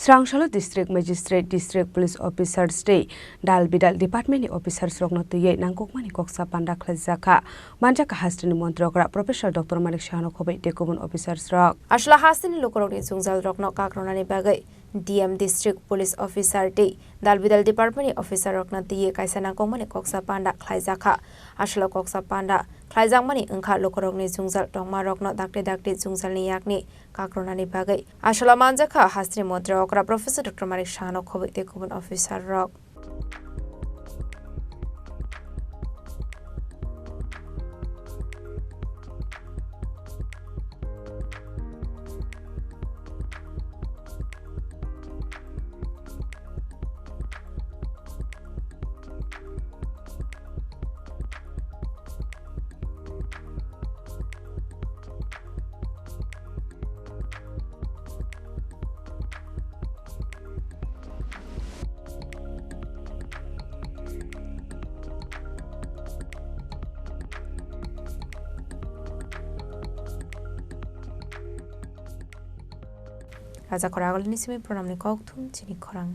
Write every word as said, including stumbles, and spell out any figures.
Chwrangsalo district magistrate, district police officers tei dal bidal department ni officers rokno twiwi nangkukmani koksa panda khlaijakha. Manjakha hasteni montri okra Professor Doctor Manik Sahano khobwi tei kubun officers rok. Aswla hasteni lukurokni jwngjal rokno kak rwnani bagwi D M, district police officer tei dal bidal department ni officer rokno twiwi kaisa nangkukmani koksa panda khlaijakha. Aswla koksa panda khlaijakmani wngkha lukurokni jwngjal tongma rokno dakti dakti jwngjalni yakni kak rwnani bagwi. Aswla manjakha hasteni montri okra Professor Doctor Manik Sahano khobwi tei kubun officer rok. Raja Khorang agulini simi pranamni kokthum chini khorang.